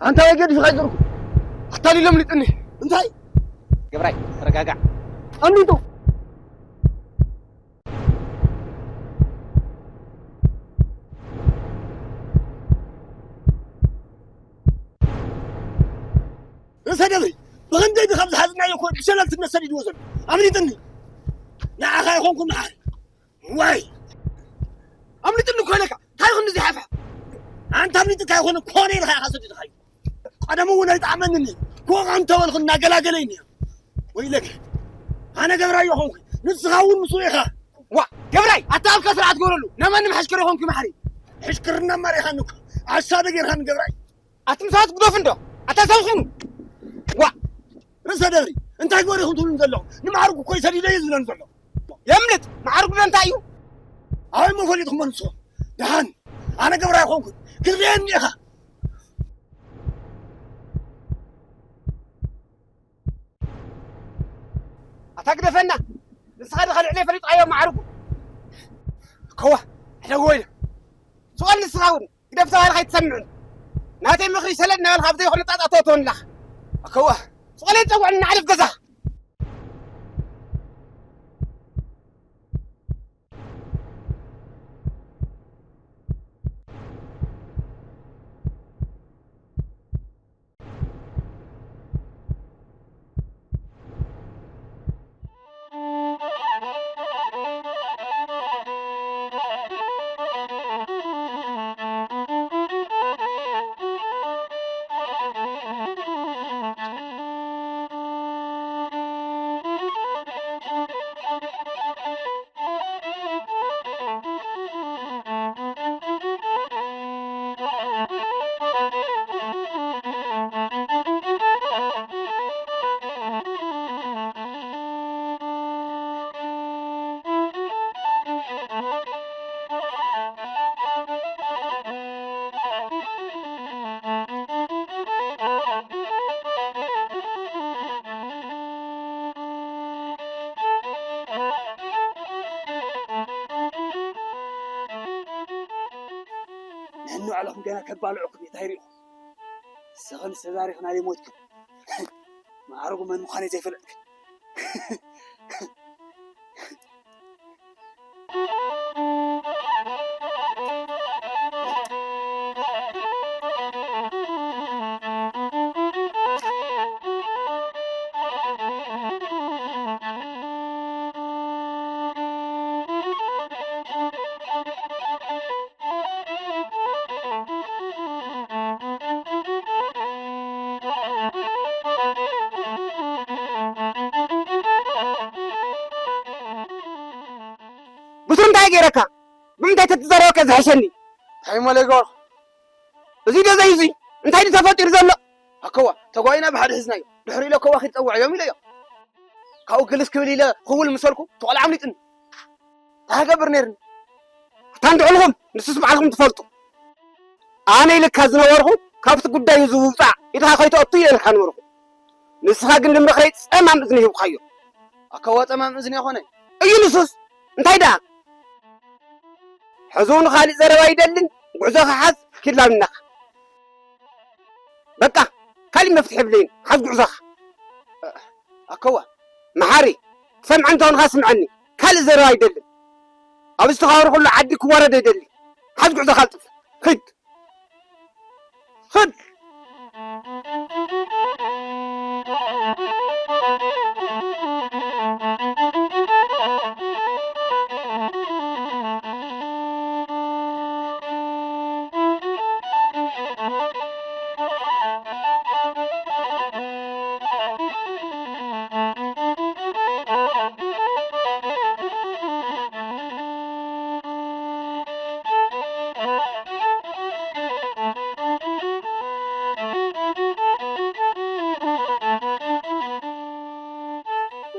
ኣንታ ወይ ገዲፍካ ይዘርኩ ኣታሊሎም ሊጥኒ እንታይ ገብራይ ተረጋጋዕ። ኣምሊጡ ርእሰ ደብሪ ብኽንደይ ድኻም ዝሓዝናዮ እኮ ብሸለልትነት ሰዲድዎ ዘሎ ኣምሊጥኒ ንዓኻ ይኾንኩ መሓሪ ዋይ ኣምሊጥኒ እኮ ኢለካ እንታይ ይኹን እዚ ሓፋ ኣንታ ኣምሊጥካ ይኾነ ኮነ ኢልካ ኢኻ ሰዲድካዮ ቀደም እውን ኣይጠዓመንን እዩ ክወቕ እንተበልኩ እናገላገለይ ነይሩ ወይለክ ኣነ ገብራዮ ኾንኩ ንስኻ እውን ምስኡ ኢኻ ዋ ገብራይ ኣታ ኣብካ ስርዓት ግበረሉ ናይ ማንም ሕሽክር ይኾንኩ መሓሪ ሕሽክርና ማሪኻኒ እኮ ኣሻደ ጌርካኒ ገብራይ ኣቲ ምሳት ግደፍ እንዶ ኣታ ሰብስኑ ዋ ርእሰ ደብሪ እንታይ ግበር ኢኹም ትብሉን ዘለኹም ንመዓርጉ እኮ ይሰዲዶ እዩ ዝብለን ዘሎ የምልጥ መዓርጉ ዶ እንታይ እዩ ኣበይ መፈሊጥኩም መንሶ ደሓን ኣነ ገብራ ኣይኮንኩን ክትርእየኒ ኢኻ ኣታ ግደፈና ንስኻ ድኻ ልዕለ ፈሊጥካዮ መዓርጉ ከዋ ሕደጎ ኢለ ስቐል ንስኻ እውን ግደፍ ተባሂልካ ኣይትሰምዕን ናተይ ምኽሪ ሰለድ እናበልካ ኣብ ዘይኮነ ጣጣ ተወተወንላኻ ከዋ ስቐል የፀውዕኒ ንዓለፍ ገዛኻ ነንባዕልኹም ገና ከባልዑኩም እዩ እንታይ ሪኢኹም ንስኽን ዝተዛሪኽና ዘይሞትኩም መዓርጉ መን ምዃነይ ዘይፈልጥክ ብትሩ እንታይ ገይረካ? ብምንታይ ተትዛረበካ ዝሓሸኒ? እንታይ እሞ ለይገበርኩ? እዚ ዶ ዘይ እዚ እንታይ ድዩ ተፈጢሩ ዘሎ? ኣከዋ ተጓይና ብሓደ ሒዝናዮ ድሕሪ ኢለ ከዋ ኪድ ጸውዐዮም ኢለዮ። ካብኡ ግልስ ክብል ኢለ ክውል ምሰልኩ፣ እቲ ቆልዓ ኣምሊጡኒ። እንታይ ክገብር ነይርኒ? ኣታ እንድዕልኹም፣ ንሱስ ባዕልኹም ትፈልጡ። ኣነ ኢልካ ዝነበርኹ ካብቲ ጉዳይ እዚ ውጻእ ኢልካ ከይትኣቱ ኢለልካ ነበርኩ። ንስኻ ግን ንምኽረይ ጸማም እዝኒ ሂብካዮ። ኣከዋ ጸማም እዝኒ ኣይኮነን። እዩ ንሱስ፣ እንታይ ደኣ? ሕዚ እውን ካሊእ ዘረባ ኣይደልን፣ ጉዕዞኻ ሓዝ፣ ኪድ ላምነኻ። በቃ፣ ካሊእ መፍትሒ የብለይን፣ ሓዝ ጉዕዞኻ። ኣከዋ። መሓሪ፣ ትሰምዐኒ እንተኾንካ ስምዐኒ፣ ካልእ ዘረባ ኣይደልን። ኣብ ዝተኻወርኩሉ ዓዲ ክወረድ ኣይደሊ። ሓዝ ጉዕዞኻ ኣልጥፍ፣ ኺድ። ኽድ።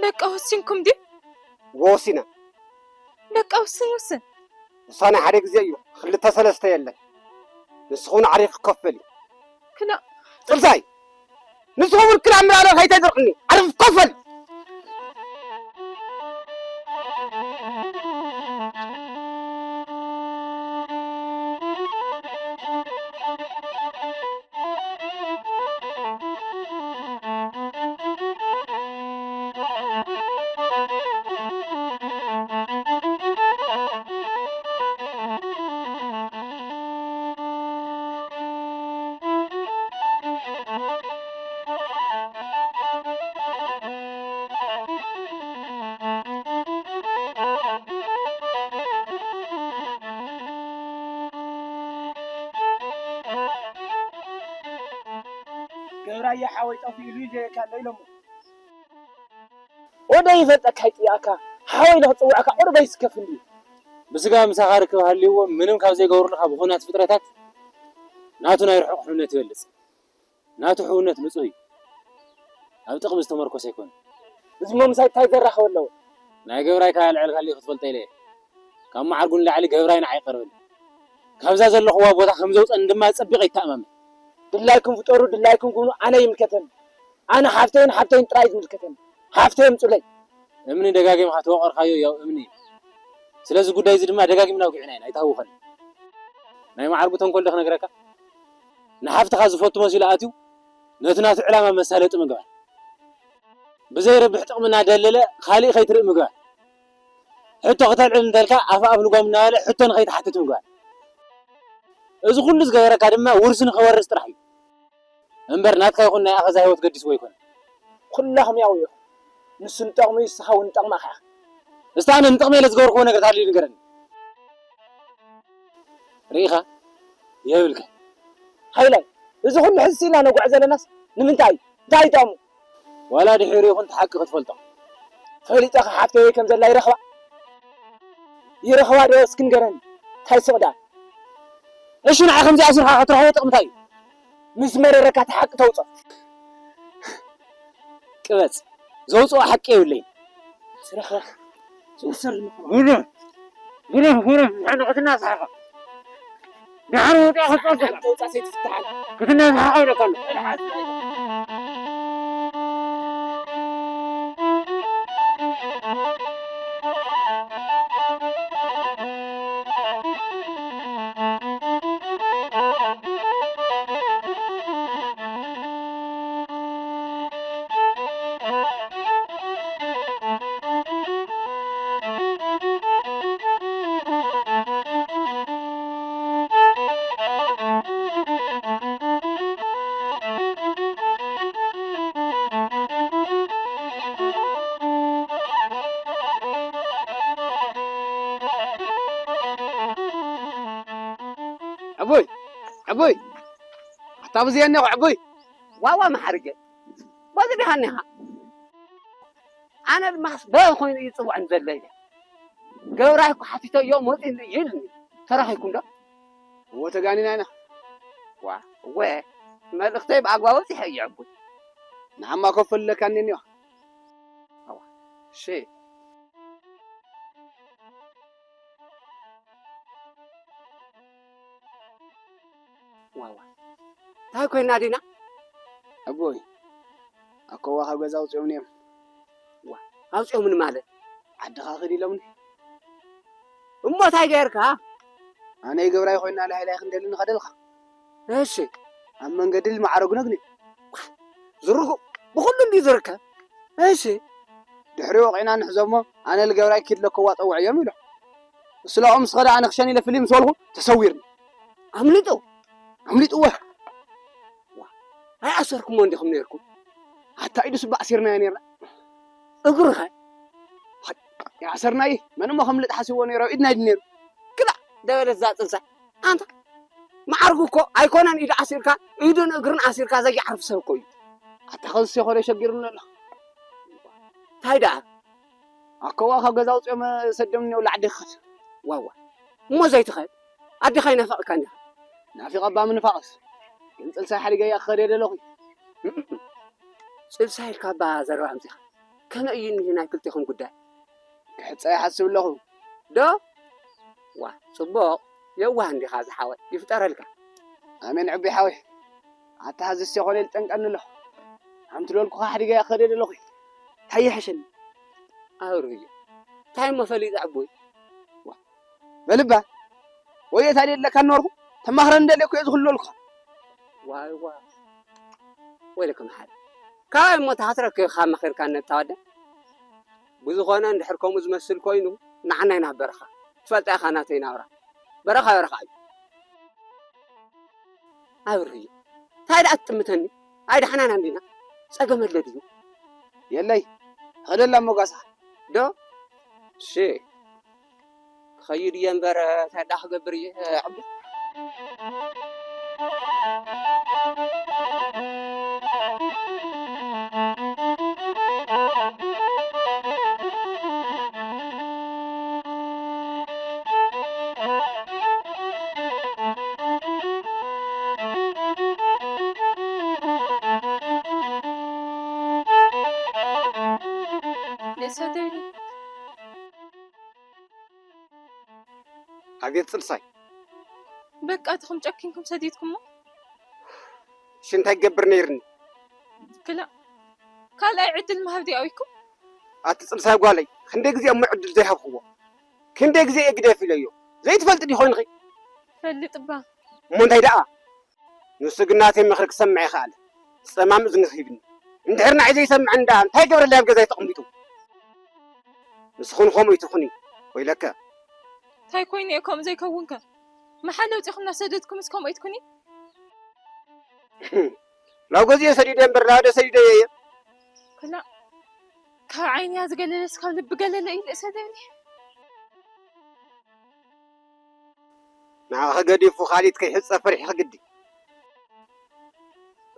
በቃ ወሲንኩም ድዩ? ወሲና። በቃ ውስን ውስን። ውሳኔ ሓደ ግዜ እዩ፣ ክልተ ሰለስተ የለን። ንስኹን ዓሪፍ ክከፈል እዩ። ክላ ጥልሳይ፣ ንስኹም ክላ ምራረ ከይተድርቅኒ፣ ዓሪፍ ክከፈል። ገብራየ ሓወይ ጠፊኡ ኢሉ ይደልየካ ኣሎ ኢሎሞ። ወደይ ይፈልጠካ ይጥያካ ሓወይ ኢለ ክጽውዐካ ቁሩበይ ይስከፍ እንድዩ። ብስጋ ምሳኻ ርክብ ሃልይዎ ምንም ካብ ዘይገብሩልኻ ብኹናት ፍጥረታት ናቱ ናይ ርሑቕ ሕውነት ይበልጽ። ናቱ ሕውነት ንጹህ እዩ። ኣብ ጥቕሚ ዝተመርኮሰ ኣይኮነን። እዚ እሞ ምሳይ እንታይ ዘራኽብ ኣለዎ? ናይ ገብራይ ከኣ ልዕል ካልእ ክትፈልጦ ኢለ እየ። ካብ መዓርጉ ንላዕሊ ገብራይ ንዓይ ይቐርበኒ። ካብዛ ዘለኽዋ ቦታ ከም ዘውፀኒ ድማ ጸቢቐ ይተኣማመን። ድላይኩም ፍጠሩ፣ ድላይኩም ኩኑ፣ ኣነ ይምልከተኒ። ኣነ ሓፍተይን ሓብተይን ጥራይ እዩ ዝምልከተኒ። ሓፍተይ ኣምጹለይ። እምኒ ደጋጊምካ ተወቐርካዮ ያው እምኒ እዩ። ስለዚ ጉዳይ እዚ ድማ ደጋጊምና ኣውጊዕና ኢና፣ ኣይትሃውኸኒ። ናይ መዓርጉ ተንኮል ዶ ክነግረካ? ንሓፍትኻ ዝፈቱ መሲሉ ኣትዩ ነቲ ናቱ ዕላማ መሳለጢ ምግባር። ብዘይረብሕ ጥቕሚ እናደለለ ካሊእ ከይትርኢ ምግባር። ሕቶ ክተልዕል እንተልካ ኣፍ ኣብ ልጓም እናበለ ሕቶ ንኸይትሓትት ምግባር። እዚ ኩሉ ዝገበረካ ድማ ውርሲ ንኸወርስ ጥራሕ እዩ። እምበር ናትካ ይኹን ናይ ኣኸዛ ህይወት ገዲስዎ ኣይኮነን። ኩላኹም ያው ኢኹም። ንሱ ንጠቕሙ እዩ፣ ንስኻ እውን ንጠቕማ ኢኻ። እስቲ ኣነ ንጥቕሚ ኢለ ዝገበርክዎ ነገር ተሃልዩ ንገረኒ። ርኢኻ? የብልካ። ሃይላይ፣ እዚ ኩሉ ሕዚ ስኢልና ነጓዕ ዘለናስ ንምንታይ እዩ? እንታይ ይጠቕሙ? ዋላ ድሒሩ ይኹን እቲ ሓቂ ክትፈልጦ። ፈሊጠ ኸ ሓፍተይ ከም ዘላ ይረኽባ? ይረኽባ ዶ እስኪ ንገረኒ። እንታይ ስቕ ደኣ? እሺ ንዓ ከምዚ ኣሲርካ ክትረኽቦ ጥቕሚ እንታይ እዩ? ምስ መረረካ እቲ ሓቂ ተውፅኦ። ቅበጽ። ዘውፅኦ ሓቂ የብለይን። ስራኻ ዝውሰድ ምዃኑ። ጉድ! ጉድ! ጉድ! ንሕና ክትናሳሕኻ። ደሓር ወዲያ ክትጸንሕ። ሓንቲ ወጻእ ሰይትፍትሓል። ክትናሳሕኻ ኢለካ ኣለኹ። ዕቡይ፣ ዕቡይ፣ ኣታ ብዝየኒ ዕቡይ። ዋዋ መሓርገ፣ በዚ ዲኻ እኒኻ? ኣነ ድማ በ ኮይኑ እዩ ዝጽውዐኒ ዘሎ ኢለ። ገብራይ እኮ ሓቲተዮ መጺኡ ኢሉኒ። ተራኺብኩም ዶ? እወ፣ ተጋኒና ኢና። ዋ፣ እወ፣ መልእኽተይ ብኣግባቡ ኣብጺሐ እየ ዕቡይ። ንዓማ ኮፍ ኣለካ እኒኦ። ሸ ዋዋ እንታይ ኮይና ዲና? ኣቦይ ኣኮዋ ካብ ገዛ ኣውፅኦምኒ እዮም። ዋ ኣውፅኦምኒ ማለት? ዓድኻ ክድ ኢሎምኒ። እሞ እንታይ ገይርካ? ኣነ ይገብራይ ኮይና ልሃይላይ ክንደሊ ንኸደልካ እሺ ኣብ መንገዲ ልማዕረጉ ነግኒ። ዝርጉ ብኹሉ እንዲ ዝርከብ እሺ ድሕሪ ወቂዕና ንሕዞሞ። ኣነ ልገብራይ ኪድ ለኮዋ ጠውዕ እዮም ኢሎ። እሱ ላኦም ምስ ኸዳ ኣነ ክሸን ኢለ ፍልይ ምስ በልኹ ተሰዊርኒ። ኣምልጡ ኣምልጥዎ። ኣይኣሰርኩሞ እንዲኹም ነርኩም። ኣታ ኢዱ ስባ ኣሲርናዮ ነርና። እግሩ ኸ ይኣሰርናይ? መን እሞ ከምልጥ ሓሲብዎ ነይሩ ኣብ ኢድና ኢድ ነይሩ። ክላእ ደበለት ዛፅንሳ ኣንታ መዓርጉ እኮ ኣይኮነን ኢዱ ኣሲርካ ኢዱን እግርን ኣሲርካ ዘይዓርፍ ሰብ እኮ እዩ። ኣታ ኸዚ ሴኾ ዶ ሸጊሩኒ ኣሎ። እንታይ ደኣ ኣኮዋ ካብ ገዛ ኣውፅኦም ሰዶምኒ ውላ ዓዲ ክኸድ። ዋዋ እሞ ዘይትኸድ ኣዴኻ ይናፈቕካ እንዲኻ። ናፊቐባ ምንፋቕስ ግን ፅልሳይ ሓዲገያ ክኸደ ደለኹ። ፅልሳይ ኢልካ ባ ዘረባ ኣምፂኻ ከመይ እዩ እኒህ ናይ ክልቴኹም ጉዳይ? ክሕፀ ይሓስብ ኣለኹ። ዶ ዋ ፅቡቕ የዋህ እንዲኻ ዝሓወይ ይፍጠረልካ። ኣሜን ዕቢ ሓወይ። ኣታ ዝስ የኾነ ልጠንቀኒ ኣሎ። ሓንቲ ለልኩኻ ሓዲገያ ክኸደ ደለኹ። እንታይ ይሕሸኒ? ኣውርዮ እንታይ እሞ ፈሊጥ ኣቦይ? በልባ ወይ እታ ደለካ ኖርኩ ተማኽረን ደለኩ እየ ዝኽለልኩ። ዋይ ዋ ወይለኩም ሓደ ካብ እሞ ተሃትረክ ካብ መኺርካ ነታወደ ብዝኾነ እንድሕር ከምኡ ዝመስል ኮይኑ ንዓናይ ናብ በረኻ ትፈልጣ ኢኻ ናተይ ናብራ በረኻ በረኻ እዩ። ኣብርህዮ እንታይ ደኣ ትጥምተኒ? ኣይደሓናን እንዲና ጸገም ኣሎ ድዩ? የለይ ኸደላ ሞጋሳ። ዶ ሽ ክኸይድ እየ እምበር እንታይ ደኣ ክገብር እየ። ዕቡ ኣቤት ጽልሳይ። በቃ እትኹም ጨኪንኩም ሰዲድኩሞ። እሺ እንታይ ክገብር ነይርኒ? ክላ ካልኣይ ዕድል ምሃብ ዲኣዊኩም። ኣቲ ጽልሳይ ጓለይ ክንደይ ግዜ እሞ ዕድል ዘይሃብክዎ? ክንደይ ግዜ እየ ግደፍ ኢለዮ? ዘይትፈልጥ ዲ ኮይንኺ? ፈልጥ እባ። እሞ እንታይ ደኣ? ንሱ ግን ናተይ ምኽሪ ክሰምዕ ይኽኣል። ጸማም እዝኒ ሂብኒ። እንድሕር ንዓይ ዘይሰምዕ እንዳ እንታይ ገብረለይ ኣብ ገዛይ ተቐሚጡ? ንስኹን ከምኡ ይትኹኒ ወይለከ። እንታይ ኮይኑ እየ ከምኡ ዘይከውንከ? መሓል ኣውጺኹም እናሰደድኩምስ ከምኡ ኣይትኩኒ። ላው ገዚኦ ሰዲደ እምበር ላው ዶ ሰዲደዮ እየ። ክላ ካብ ዓይንያ ዝገለለስ ካብ ልቢ ገለለ እዩ ንእሰደኒ። ንዓኺ ገዲፉ ካሊት ከይሕጸ ፈሪሕኺ ግዲ።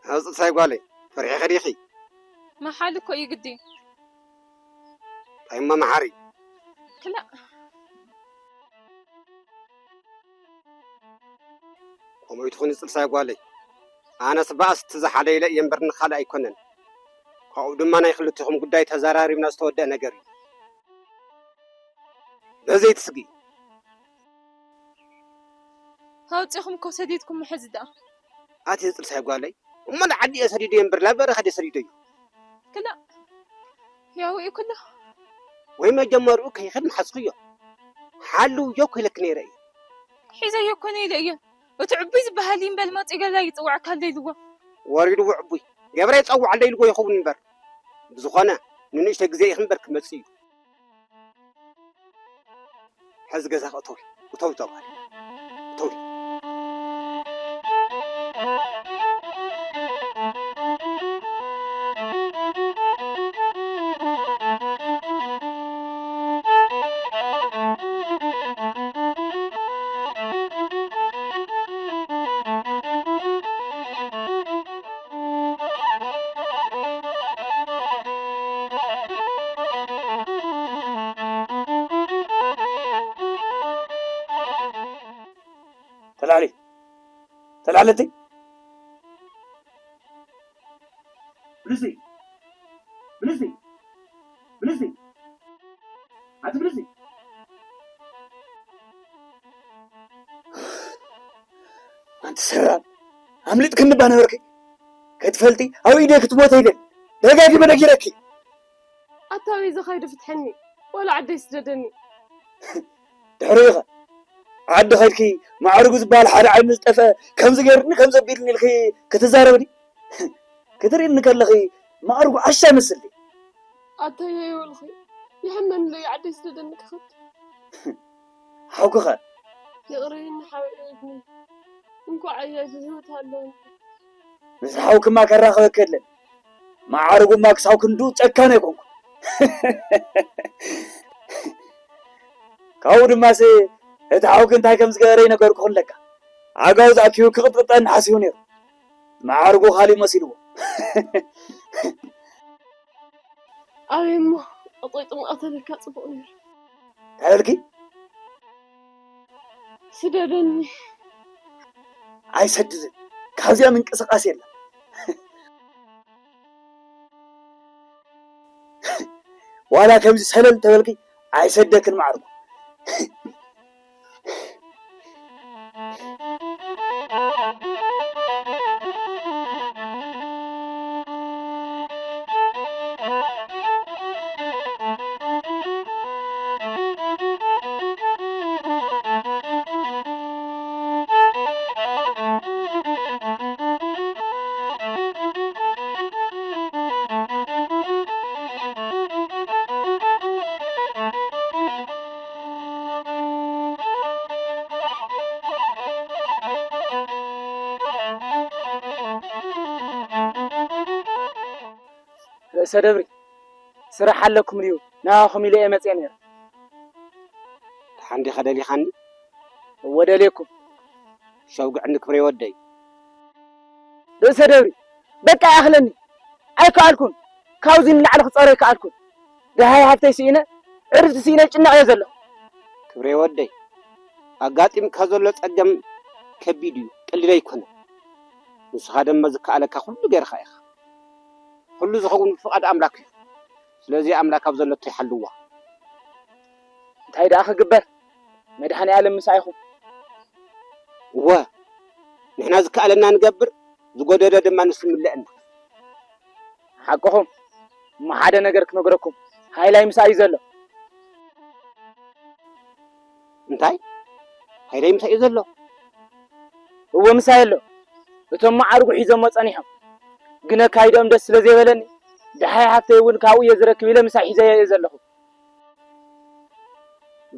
ኣጽሳይ ጓለይ ፈሪሕኺ ዲኺ? መሓል እኮ እዩ ግዲ። እንታይ እሞ መሓሪ? ክላ ከምኡ ኣይትኹኒ ጽልሳይ ጓለይ። ኣነስ ባእስ እቲ ዝሓለይለ እየ እምበር ንኻልእ ኣይኮነን። ካብኡ ድማ ናይ ክልቲኹም ጉዳይ ተዘራሪብና ዝተወደአ ነገር እዩ። በዘይ ትስግኢ። ኣውፂኹም እኮ ሰዲድኩም ሕዚ ደኣ። ኣቲ ዝጥልሳይ ጓለይ እሞ ንዓዲ እየ ሰዲደዮ እምበር ናብ በረኻ ድየ ሰዲደዮ? ክላ ያው እዩ ክላ ወይ መጀመርኡ ከይኸድ ምሓዝኩዮ። ሓልውዮ እኮ ኢለኪ ነይረ እየ። ሒዘዮ እኮ ነይለ እየ። እቲ ዕቡይ ዝበሃል ይምበል መፂኡ ገዛ ይፅዋዕካ ኣሎ ኢልዎ። ወሪድዎ ዕቡይ ገብረ ይፀውዕ ኣሎ ኢልዎ ይኸውን እምበር። ብዝኾነ ንንእሽተይ ግዜ ኢኺ እምበር ክመፅእ እዩ። ሕዚ ገዛ ክእተው እዩ። እተው እተው እተው። ተላዕሊ ተላዕለተይ ብልጽቲ ብልጽቲ ብልጽቲ ኣትብልሲ ኣንቲ ሰራም ኣምሊጥክኒ እባ ነበርኪ። ከይትፈልጢ ኣብ ኢደይ ክትሞተ ኢለ ደጋጊመ ነጊረኪ። ኣታ ኣበይ ዝኸይዱ ፍትሐኒ፣ ዋላ ዓደይ ስደደኒ። ድሕሪኡ ኸ ዓዲ ኸይድኪ ማዕርጉ ዝበሃል ሓደ ዓይኑ ዝጠፍአ ከምዚ ገይሩኒ ከምዚ ኣቢሉኒ ኢልኪ ክትዛረብኒ ክትርእይኒ ከለኺ ማዕርጉ ዓሻ ይመስል ድዩ? ኣታ የይወልኺ ይሕመኒ ኢሉ ዓደይ ስደደኒ ክኸድ። ሓውክኸ ይቕረየኒ ሓወይ ወድኒ። እንኳዕ ኣያይ ብህይወት ኣለዉ። ምስ ሓውክማ ከራኸበኪ የለን። ማዕርጉማ ክሳብ ክንዱ ጨካን ኣይኮንኩ። ካብኡ ድማስ እቲ ሓውኪ እንታይ ከም ዝገበረ ይነገርኩ ክለካ ዓጋው ዝኣኪቡ ክቕጥቅጠኒ ሓሲቡ ነይሩ። ማዕርጉ ካሊእ መሲልዎ። ኣበይ እሞ ኣቆይጡ ምቐተለካ ጽቡቕ ነይሩ። እንታይ በልኪ? ስደደኒ። ኣይሰድድን። ካብዚኣ ምንቅስቃስ የለን። ዋላ ከምዚ ሰለል ተበልኪ ኣይሰደክን ማዕርጉ። ርእሰ ደብሪ፣ ስራሕ ኣለኩም ድዩ? ናባኹም ኢለ እየ መፅየ ነይረ። ደሓን ዲኻ ደሊኻኒ? እወ ደልየኩም። ሸውግዕኒ ክብሬ ወደይ። ርእሰ ደብሪ፣ በቃ ይኣኽለኒ። ኣይከኣልኩን። ካብዚ ንላዕሊ ክፀሮ ኣይከኣልኩን። ደሃይ ሃብተይ ስኢነ፣ ዕርፍቲ ስኢነ ይጭነቕ እየ ዘለኹ። ክብሬ ወደይ፣ ኣጋጢምካ ዘሎ ፀገም ከቢድ እዩ፣ ቀሊል ኣይኮነን። ንስኻ ደማ ዝከኣለካ ኩሉ ጌርካ ኢኻ። ኩሉ ዝኸውን ብፍቓድ ኣምላክ እዩ። ስለዚ ኣምላክ ኣብ ዘለቶ ይሓልዋ። እንታይ ደኣ ክግበር? መድሃኔ ኣለም ምሳይኹም። እወ፣ ንሕና ዝከኣለና ንገብር፣ ዝጎደለ ድማ ንሱ ይምለአና። ሓቅኹም። እሞ ሓደ ነገር ክነግረኩም፣ ሃይላይ ምሳይ እዩ ዘሎ። እንታይ? ሃይላይ ምሳይ እዩ ዘሎ? እወ ምሳይ ኣሎ። እቶም መዓርጉ ሒዞሞ ጸኒሖም። ግን ኣካይድኦም ደስ ስለ ዘይበለኒ፣ ደሃይ ሃብተይ እውን ካብኡ እየ ዝረክብ ኢለ ምሳይ ሒዘዮ እየ ዘለኹ።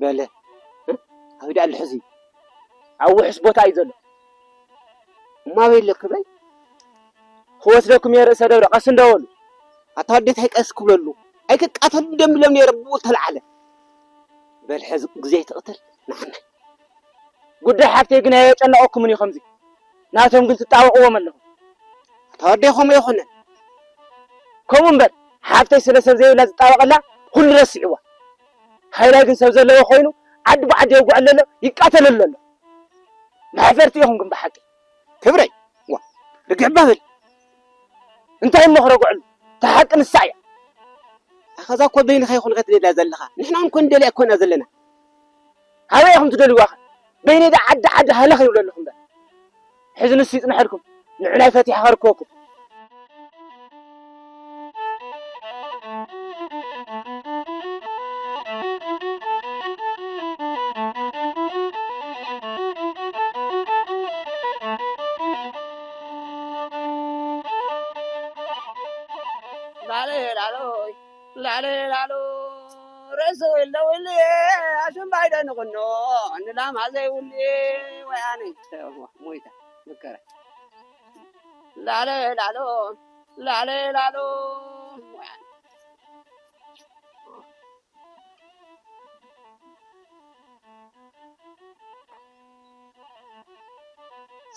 በለ፣ እ? ኣበይ ደኣ ኣሎ ሕዚ? ኣብ ውሑስ ቦታ እዩ ዘሎ። እሞ ኣበይ ኣሎ ክብረይ? ክወስደኩም እየ ርእሰ ደብረ፣ ቀስ እንዶ በሉ። ኣታ ወደይ ታይ ቀስ ክብለሉ? ኣይክቃተሉ ደም ኢሎም ነይረ ብኡ ተለዓለ። በል ሕዚ ግዜ ኣይትቕተል፣ ንዓናይ። ጉዳይ ሓፍተይ ግን ኣየጨነቐኩምን እዩ ከምዚ። ናቶም ግን ትጣበቕዎም ኣለኹም። ኣታ ወደይ ከምኡ ኣይኮነን። ከምኡ እምበር ሓፍተይ ስለ ሰብ ዘይብላ ዝጣበቐላ ኩሉ ረሲዕዋ። ሃይላይ ግን ሰብ ዘለዎ ኮይኑ ዓዲ ብዓዲ የውግዐሉ ኣሎ፣ ይቃተለሉ ኣሎ። መሕፈርቲ ኢኹም ግን ብሓቂ። ክብረይ፣ ዋ፣ ርግዕ እባ በል። እንታይ እሞ ክረግዐሉ? እታ ሓቂ ንሳ እያ። ኣኸዛ እኮ በይንኻ ይኹን ክትደልያ ዘለኻ። ንሕና እውን እኮ ንደልያ እኮ ኢና ዘለና። ካበይ ኢኹም ትደልይዋ ኸ? በይነይ ደኣ ዓዲ ዓዲ ሃለኽ ይብሉ ኣለኹም እምበር። ሕዚ ንሱ ይጽንሐልኩም። ንዑ ናይ ፈቲሐ ከርክበኩም። ላለ ላሎይ ላለ ላሎ ርእሲ ወይለ ወይልየ ኣሽምባይ ደንቕኖ ንላማ ዘይውልየ ወያነ ሞይታ መከራ ላለ ላሎ ላለ ላሎ ወያነ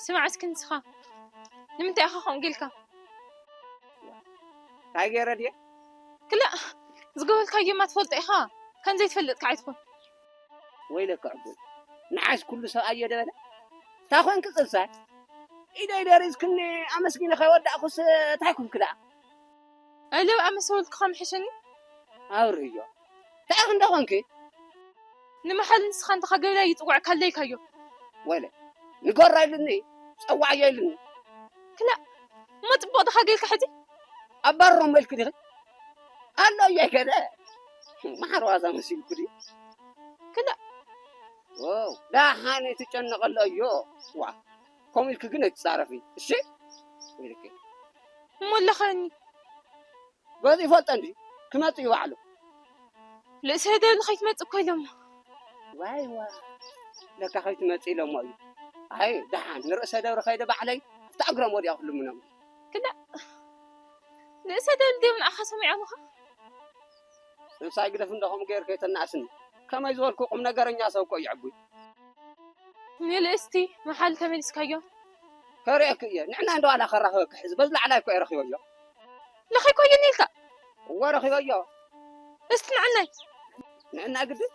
ስማዕ እስኪ ንስኻ ንምንታይ ኢኻ ከምኡ ጌልካ? እንታይ ገይረ ድየ? ክላእ ዝገበልካዮማ ትፈልጦ ኢኻ። ከም ዘይትፈልጥ ከዓ ኣይትኹን። ወይለከ ዕቡይ ንዓይስ ኩሉ ሰብኣይ እየ ደበለ እንታይ ኮንኪ ጽንሳይ ኢደይ ደሪዝክኒ ኣመስጊነ ከይወዳእኩስ እንታይ ኮንኪ ደኣ? ኣለው ኣመሰወልኩ ከም ሕሽኒ ኣብርህዮ እንታይ ክንደ ኮንኪ ንመሓል ንስኻ እንተኻ ገበላ ይጽውዕ ካለይካዮ። ወለ ንገራ ኢሉኒ፣ ጸዋዕዮ ኢሉኒ። ክላ እሞ ጽቡቕ ድኻ ጌርካ ሕጂ? ኣባርሮ መልክ ዲኺ ኣሎ እየ ገለ። መሓር ዋዛ መሲልኩ ድዩ? ክላ ዋው፣ ደሓን ትጨነቐሎ እዮ። ዋ፣ ከምኡ ኢልኪ ግን ኣይትጻረፊ፣ እሺ? ኢልኪ። እሞ ኣለኸኒ። በዚ ይፈልጦ እንዲ፣ ክመጽእ እዩ ባዕሉ። ልእሰ ደብል ከይትመጽእ እኮ ኢሎሞ። ዋይ ዋ፣ ለካ ከይትመጽእ ኢሎሞ እዩ። ኣይ፣ ደሓን፣ ንርእሰ ደብሪ ከይደ ባዕለይ፣ ኣብታ እግሮም ወዲኣ ክልምኖም። ክላ፣ ልእሰ ደብል ድዮም ንዓኻ ሰሚዖምኻ? ምሳይ ግደፍ እንዶ ከምኡ ገይር ከይተናእስኒ። ከመይ ዝበልኩ ቁም ነገረኛ ሰብ እኮ እዩ ዕቡይ። ንልእስቲ መሓል ተመሊስካዮ? ከርእየኪ እየ። ንዕና እንዶ ዋላ ከራኽበኪ ሕዚ በዚ ላዕላይ እኮ እየ ረኺበዮ። ለኸይኮ እየ ኒልካ? እወ ረኺበዮ። እስቲ ንዕናይ። ንዕና ግድን?